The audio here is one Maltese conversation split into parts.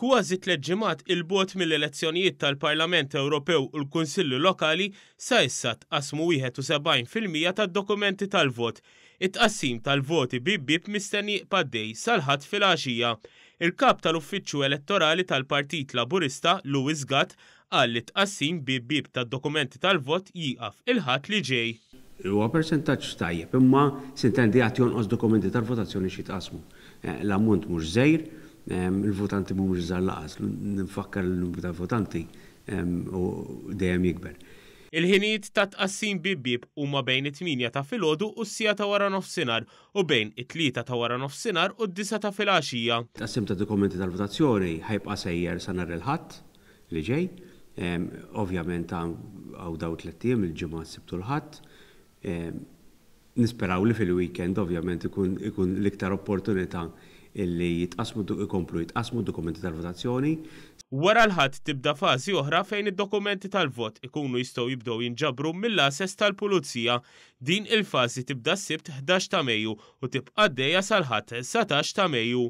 Kważi tlett ġimgħat 'il bogħod mill-elezzjonijiet tal-Parlament Ewropew u l-Kunsilli Lokali, sa issa tqassmu 71% tad-dokumenti tal-vot. It-tqassim tal-voti bieb bieb mistenni jibqa' għaddej sal-Ħadd filgħaxija. Il-Kap tal-Uffiċċju Elettorali tal-Partit Laburista, Louis Gatt, qal li t-tqassim bieb bieb tad-dokumenti tal-vot jieqaf il-Ħadd li ġej. Huwa persentaġġ tajjeb, imma sintendi għad jonqos dokumenti tal-votazzjoni x'jitqassmu. L-ammont mhux żgħir, il-votanti mhumiex żgħar lanqas. Nfakkar li n-numru ta' votanti dejjem jikber. Il-ħinijiet tat-tqassim bieb bieb huma bejn it-tmienja ta' filgħodu u s-siegħa ta' waranofsinhar u bejn it-tlieta ta' waranofsinhar u d-disgħa ta' filgħaxija. It-tqassim ta' dokumenti tal-votazzjoni ħa jibqa' sejjer sa nhar il-Ħadd li ġej. Ovvjament hawn dawn it-tlett ijiem, il-Ġimgħa, s-Sibt u l-Ħadd. Nisperaw li fil-weekend ovvjament ikun ikun l-iktar opportunità illi jitqassmu ikomplu jitqassmu d-dokumenti tal-votazzjoni. Wara l-Ħadd tibda fażi oħra fejn id-dokumenti tal-vot ikunu jistgħu jibdew jinġabru mill-għases tal-Pulizija. Din il-fażi tibda s-Sibt 11 ta' Mejju u tibqa' għaddejja sal-Ħadd 19 ta' Mejju.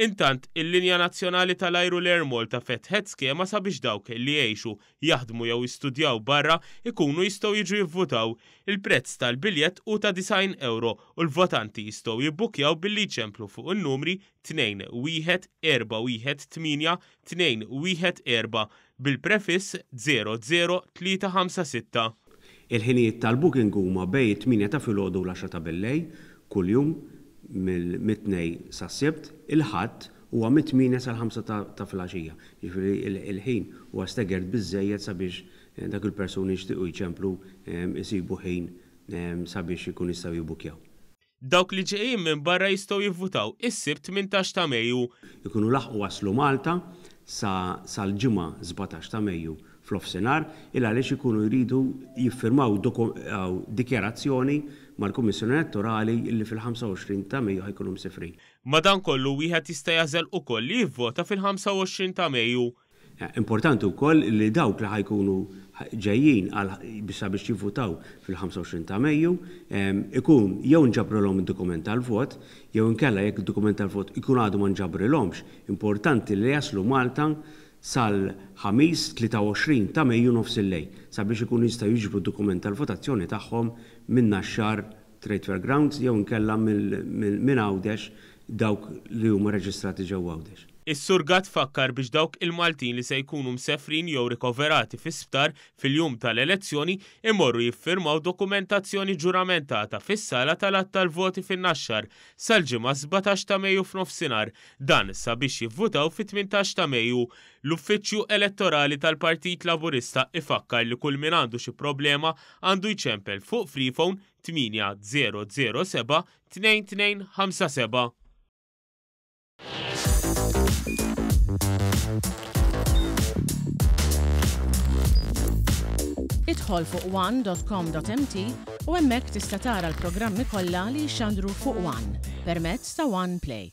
Intant, il-linja nazzjonali tal-ajru l-Air Malta fetħet skema sabiex dawk li jgħixu, jaħdmu jew jistudjaw barra jkunu jistgħu jiġu jivvutaw. Il-prezz tal-biljett hu ta' 90 ewro u l-votanti jistgħu jibbukkjaw billi jċemplu fuq in-numri 2 1 4 1 8 2 1 4 bil-prefiss 00356. Il-ħinijiet tal-booking huma bejn it-tmienja ta' filgħodu u l-għaxra ta' billejl kuljum mit-Tnejn sas-Sibt, il-Ħadd huwa mit-tmienja sal-ħamsa ta' filgħaxija. Jiġifieri l-ħin huwa staggered biżżejjed sabiex dawk il-persuni li jixtiequ jċemplu jsibu ħin sabiex ikunu jistgħu jibbukkjaw. Dawk li ġejjin minn barra jistgħu jivvutaw is-Sibt 18 ta' Mejju. Ikunu laħqu waslu Malta sa sal-Ġimgħa 17 ta' Mejju f'nofsinhar il għaliex ikunu jridu jiffirmaw dikjarazzjoni mal-Kummissjoni Elettorali li fil-25 ta' Mejju ħa jkunu msifrin. Madankollu wieħed jista' jagħżel ukoll li jivvota fil-25 ta' Mejju. Importanti wkoll li dawk li ħa jkunu ġejjin għal sabiex jivvutaw fil-25 ta' Mejju ikun jew nġabrilhom id-dokument tal-vot jew inkella jekk id-dokument tal-vot ikun għadu ma nġabrilhomx, importanti li jaslu Malta sal-Ħamis 23 ta' Mejju nofsillejl sabiex ikunu jistgħu jiġbru d-dokument tal-votazzjoni tagħhom minn Naxxar Trade Fair Grounds jew inkella minn Għawdex dawk li huma reġistrati ġewwa Għawdex. Is-Sur Gatt fakkar biex dawk il-Maltin li se jkunu msefrin jew rikoverati fi sptar fil-jum tal-elezzjoni imorru jiffirmaw dokumentazzjoni ġuramentata fis-sala tal-għadd tal-voti fin-Naxxar sal-Ġimgħa 17 ta' Mejju f'nofsinhar, dan sabiex jivvutaw fit-18 ta' Mejju. L-Uffiċċju Elettorali tal-Partit Laburista ifakkar li kull min għandu xi problema għandu jċempel fuq Freephone 8007 2257. Idħol fuq one.com.mt u hemmhekk tista' tara l-programmi kollha li jixxandru fuq One permezz ta' One Play.